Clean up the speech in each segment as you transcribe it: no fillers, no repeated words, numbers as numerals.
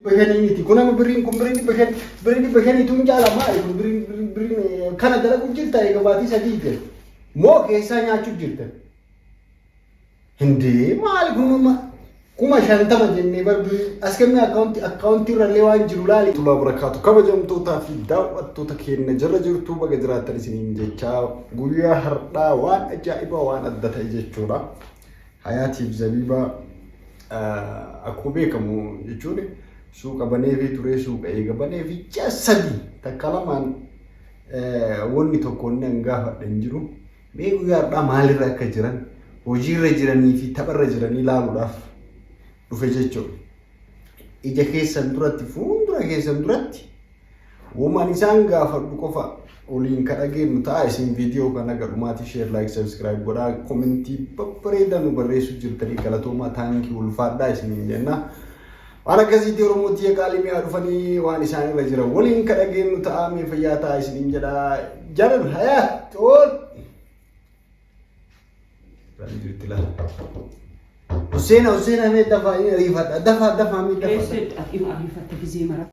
500 miti. Kun amma birriin kun birrii 500, birrii 500 tun caala maali kun birriin birriin birriin kana dalagu jirta eega baatii 3 jira. Moo keessaa nyaachuu jirta? Hindee maali kun amma 50,000 jennee bar birrii as kennee akkaawuntii irrallee waan jiru laali. Tulaa barakaatu kabajamtootaa fi daawwattoota keenya jala jirtu baga jiraattan isiniin jechaa guyyaa har'aa waan ajaa'ibaa waan adda ta'e jechuudha. Hayaatiif Zabiibaa akkuma beekamu jechuun suuqa baneefii turee suuqa eega baneefii ji'a 3 takka lamaan wanni tokko inni an gaafadhe hin jiru. Mee guyyaa har'aa maalirra akka jiran hojiirra jiranii fi tapharra jiranii ilaaluudhaaf dhufe jechuudha. Ija keessan duratti fuuldura keessan duratti Woman isaan gaafadhu qofa waliin ka dhageenyu ta'a isin viidiyoo kana gadhumaati share like subscribe godhaa komentii babbareedaa nu barreessuu jirtanii galatoomaa taankii ulfaadhaa isiniin jenna. Waan akkasiitti Oromoo tiyya qaalii mi'aa dhufanii waan isaan irra jira waliin ka dhageenyu ta'a mee fayyaa ta'a isiniin jedha. Jalan hayaa tool. Irraan jirti laala. Husseena Husseena mee dafaa inni ariifadha dafaa dafaa mee dafaa. Eessatti ati ima ariifatta gizee mara.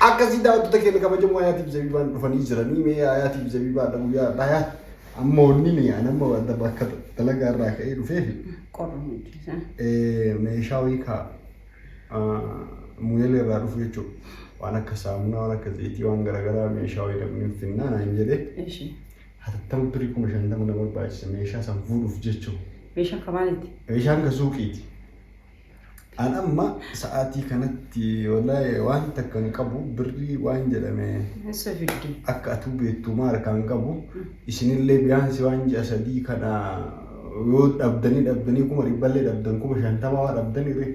Akkasii daawwattoota keenya kabajamoo Hayaatiif Zabiibaan dhufanii jiranii mee Hayaatiif Zabiibaadha guyyaa har'aa Hayaat amma wanni ni an amma wadda bakka dalagaa irraa ka'ee dhufeefi Qorra hojjeta. meeshaa wayii kaa muyelee irraa dhufu jechuudha. Waan akka saamunaa waan akka zayitii waan garaagaraa meeshaa wayii dhaqnee finnaa naan jedhee Eshi. Hatattama birrii 50,000 na barbaachisa meeshaa san fuudhuuf jechuun. Meeshaan ka maaliiti? Meeshaan ka suuqiiti. An amma sa'aatii kanatti wallahi waan takka hin qabu birrii waan jedhame Eessa fidde? akka atuu beektu maa harkaa hin qabu. Isinillee biyaansi waan ji'a 3 kana yoo dhabdanii dhabdanii 100,000llee dhabdan 50,000 waa dhabdanii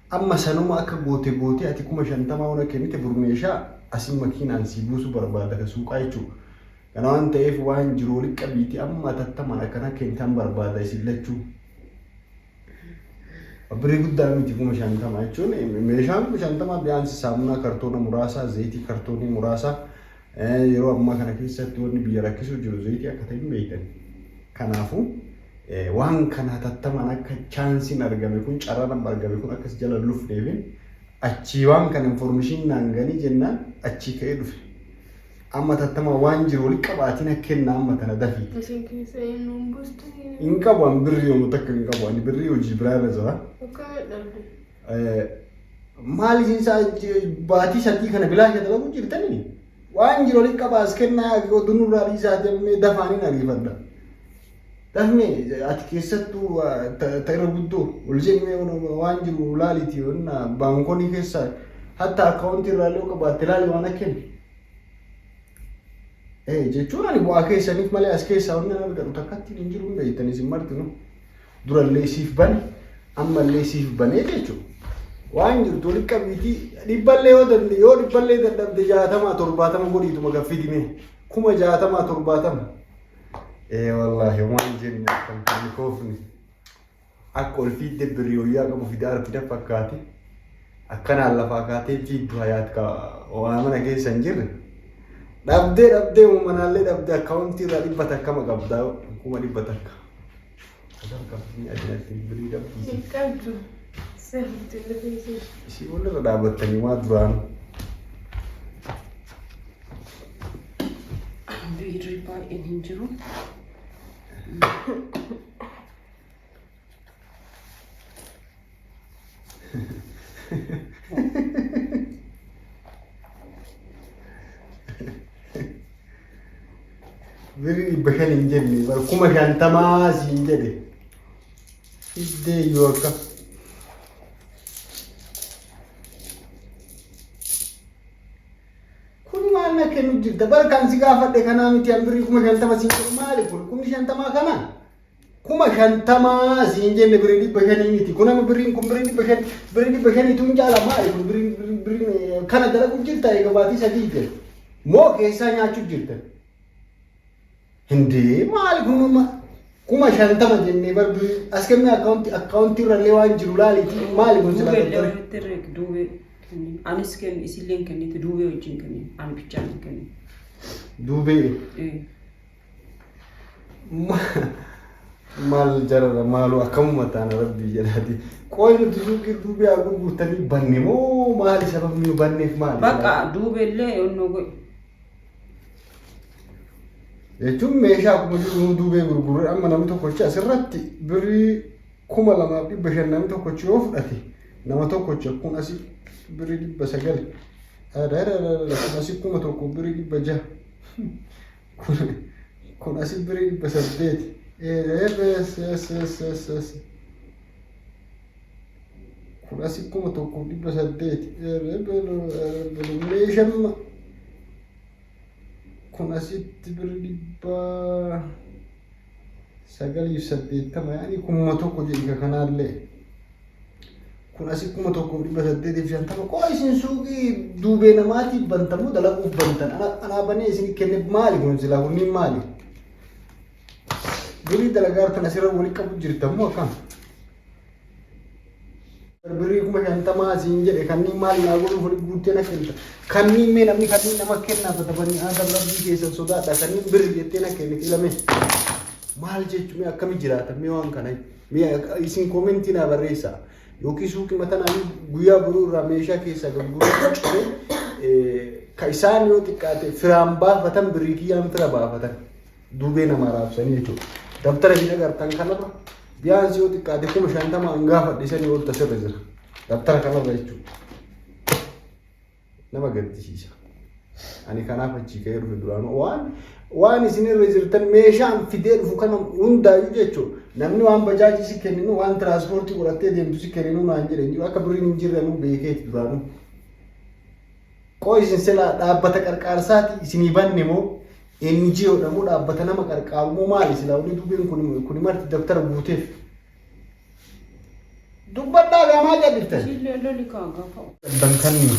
amma sanuma akka goote gootee ati 50,000 waan kennite bur meeshaa asin makiinaan sii buusuu barbaada ka suuqaa jechuudha. Kana waan ta'eef waan jiru walitti qabiitii amma atattamaan akkana kennitan barbaada isin lachuu. Birrii guddaa miti 50,000 jechuun meeshaan 50,000 biyaansi saamunaa kartoona muraasa, zayitii kartoonii muraasa yeroo ammaa kana keessatti wanni biyya rakkisuu jiru zayitii akka ta'e hin beektan. Kanaafuu waan kana hatattamaan akka chaansiin argame kun carraan amma argame kun akkas jala hin lufneef achii waan kana informishiin naan ganii jennaan achii ka'ee dhufe. Amma tattama waan jiru wali qabaatiin akka kenna amma tana dafiiti. Isin keessa eenyuun buustu? Hin qabu an birrii yooma takka hin qabu ani birrii hojii biraa irra jira. Akkamitti dhabde? Maal isin saa baatii 3 kana bilaasha dalagu jirtanii? Waan jiru wali qabaas kennaa oduu nurraa dhiisaa deemnee dafaaniin ariifadha. Dafne ati keessattuu ta irra guddoo ol jennee waan jiru laaliiti baankonii keessa hatta akkaawuntii irraa illee qabaatte laali waan akka kennu. Jechuun ani bu'aa keessaniif malee as keessaa wanni an argadhu takkatti hin jiru hin beektan isin martinu. Durallee siif bane ammallee siif banee jechuudha. Waan jirtu walitti qabiitii dhibballee yoo danda'e yoo dhibballee dadhabde 60 70 godhiituma gaffidi mee 60,000 70. Ee wallaahi waan jenne akkam kan koofni. Akka ol fiidde birrii wayyaa qabu fidaa argina fakkaate. Akkanaan lafaa kaatee fiiddu hayaat ka waa mana keessa hin jirre. Dhabdee dhabdee manaallee dhabdee akkaawuntii irraa dhibba takkama qabdaa 100,000. Hagam qabdi ati birrii dhabdii. Hin qabdu. Sirriitti lafeessu. Isii walirra dhaabattanii waa duraan. Biirri baay'een hin jiru. Birrii 500 hin jenne bar 50,000 siin jedhe. Fiddee iyyuu akka. Kun maal na kennu jirta? Bar kan si gaafadhe kanaa miti an birrii 50,000 siin jedhu maali kun? 50,000 kana? 50,000 siin jenne birrii 500 miti. Kun amma birriin kun birrii 500 birrii 500 tun caala maali kun birriin birriin birriin kana dalagu jirta eega baatii 3 jira. Moo keessaa nyaachuu jirta? Hindee maali kun amma 50,000 jennee bar birrii as kennee akkaawuntii irrallee waan jiru laaliiti maali kun silaa Duubee illee doktore. walitti herreg duubee kennin. Anis kenni isilleen kennite duubee wajjin kennin. Ani bichaan hin kennin. Duubee. Ee. Maal jarara maaloo akkamuma taana rabbii jedhaati. Qooyi nuti suuqii duubee haa gurgurtanii banne moo maali sababni nu banneef maali? Bakka duubellee onnoo godhi. Jechuun meeshaa akkuma jiru nu duubee gurgurre amma namni tokkochi asirratti birrii 2500 namni tokkochi yoo fudhate nama tokkochi kun asii birrii 900 kun asii 1000 birrii 600 kun asii birrii 800 kun asii 1800 meeshaan kun asitti birri 980 yaani 1000 jedhi ka kanaallee kun asii 1850. Qoo isin suuqii duubee namaatiif bantamu dalaguuf bantan anaa banee isin kenne maali kun silaa kunniin maali birrii dalagaa harkan asirra walitti qabu jirtamu akkam Birrii 50,000 asiin jedhe kanneen maal naa godhuuf walitti guuttee na kennita. Kanneen mee namni kanneen nama kennaa batabanii aadam rabbii keessan sodaadha kanneen birri jettee na kennite ilame. Maal jechuun mee akkami jiraata mee waan kana mee isin koomentii naa barreessaa. Yookiin suuqii matanaa guyyaa boruu irraa meeshaa keessaa gurguruu cufee ka isaan yoo xiqqaate firaan baafatan birrii kiyyaan fira baafatan. Duubee namaa raabsanii jechuudha. Dabtara isin agartan kanarra biyaansi yoo xiqqaate 50,000 an gaafadhe sanii ol tasirra jira. Dabtara kanarra jechuudha. Nama gaddisiisa. Ani kanaaf achii ka'ee dhufe duraanuu waan isin irra jirtan meeshaan fidee dhufu kana hundaayyuu jechuudha. Namni waan bajaajii si kenninu waan tiraanspoortii godhattee deemtu si kenninu naan jedhe hin jiru. Akka birriin hin jirre nuu beekeeti duraanuu. Qoo isin silaa dhaabbata qarqaarsaati isinii banne moo NGO dha moo dhaabbata nama qarqaaru moo maali silaa wanni dubbeen kun kuni marti dabtara guuteef. Dubbadhaa gaa maal jal'iftan? Isillee loli kaa gaafa. Qabdan kanniin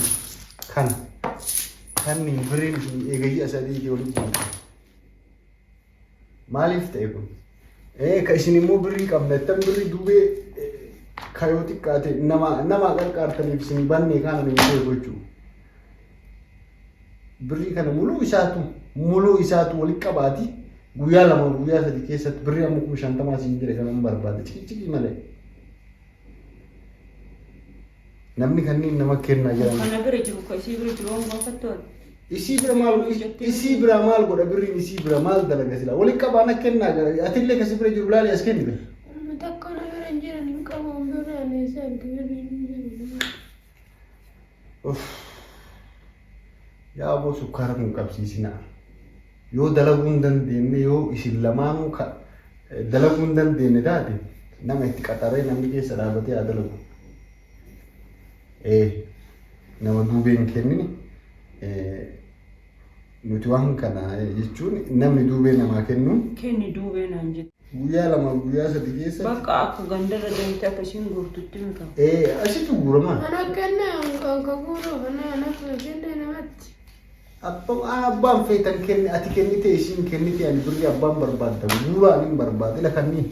kan kanniin birriin isin eega ji'a sadiitii walitti guutan. Maaliif ta'e kun? Ee ka isin immoo birrii qabna jettan birrii duubee ka yoo xiqqaate nama nama qarqaartaniif isin banne kaana hin beeku jechuudha. Birrii kana muluu isaatu walitti qabaati guyyaa lama guyyaa sadi keessatti birrii amma 50,000 isin jedhe kana hin barbaade ciqiciqii malee. Namni kanneen nama kennaa jedhan. Kana bira jiru ka isii bira jiru waan gaafattu ati. Isii bira maal isii bira maal godha birriin isii bira maal dalaga sila walitti qabaa na kennaa gara atillee kasi bira jiru laali as kennite. Amma takka na bira hin jiran hin qabu hin bira ani isa arge birriin hin jiru. Uff. Yaa aboo sukkaara kun qabsiisinaa. Yoo dalaguu hin dandeenye yoo isin lamaanuu ka dalaguu hin dandeenye taate nama itti qaxaree namni keessa dhaabatee haa dalagu. Ee nama duubee hin kennine nuti waan kana jechuun namni duubee namaa kennuun Kenni duubee naan jette. Guyyaa lama guyyaa sadi keessatti. Bakka akka gandarra deemte akka isiin guurtutti mika. Ee asitu guuramaa. Ana kenne kan guuru ana ana kenne namatti. Abbaan feetan kenne ati kennite isiin kennite ani birrii abbaan barbaadda guuraa ani hin barbaade ila kanniin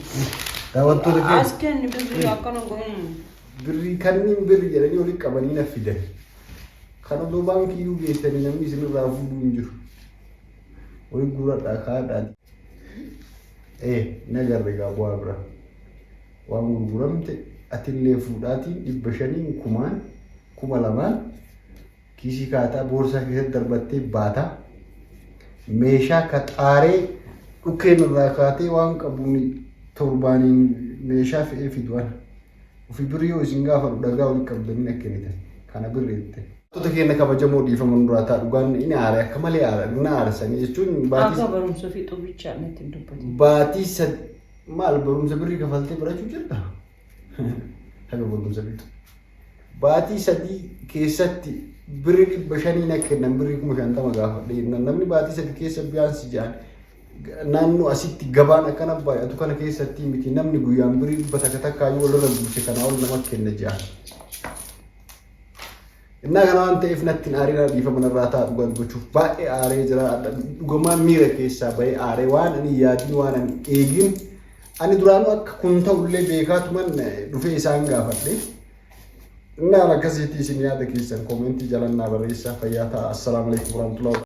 daawwattoota keenya. As kenni birrii akkana godhuun. Birrii kanniin birrii jedhanii walitti qabanii na fidan. Kan odoo baankii iyyuu geessanii namni isinirraa fuudhuu hin jiru. Walitti guuradhaa kaadhaa. Ee nagarre gaa bu'aa bira. Waan gurguramte atillee fuudhaatiin 500n 1000n 2000n kiisii kaataa boorsaa keessatti darbattee baata. Meeshaa ka xaaree dhukkeen irraa kaatee waan qabuun torbaaniin meeshaa fe'ee fidu ana. Ofii birrii yoo isin gaafadhu dhagaa walitti qabdanii na kennitan. Kana birrii jette. Wantoota keenya kabajamoo dhiifama nurraa ta'a dhugaan inni aare akka malee aara na aarsanii jechuun baatii Akka barumsa fixu bichaa natti hin dubbatin. Baatii sad maal barumsa birrii kafaltee barachuu jirta? Haga barumsa fixu. Baatii sadii keessatti birrii 500 na kennan birrii 50,000 gaafadhe jennaan namni baatii sadii keessa biyaansi ja'an naannoo asitti gabaan akkana baay'atu kana keessatti miti namni guyyaan birrii dhibba takka takkaayyuu walirra buuse kanaa ol nama kenna ja'an. Innaa kana waan ta'eef natti hin aarinaa dhiifama narraa ta'a dhugaa dubbachuuf baay'ee aaree jira dhugamaan miira keessaa bahee aaree waan ani yaadin waan ani eegin ani duraanuu akka kun ta'ullee beekaatuman dhufee isaan gaafadhe. Innaan akkasiitti isin yaada keessan koomentii jalannaa barreessaa fayyaa ta'a. Assalaamu alaikum warahmatullahi.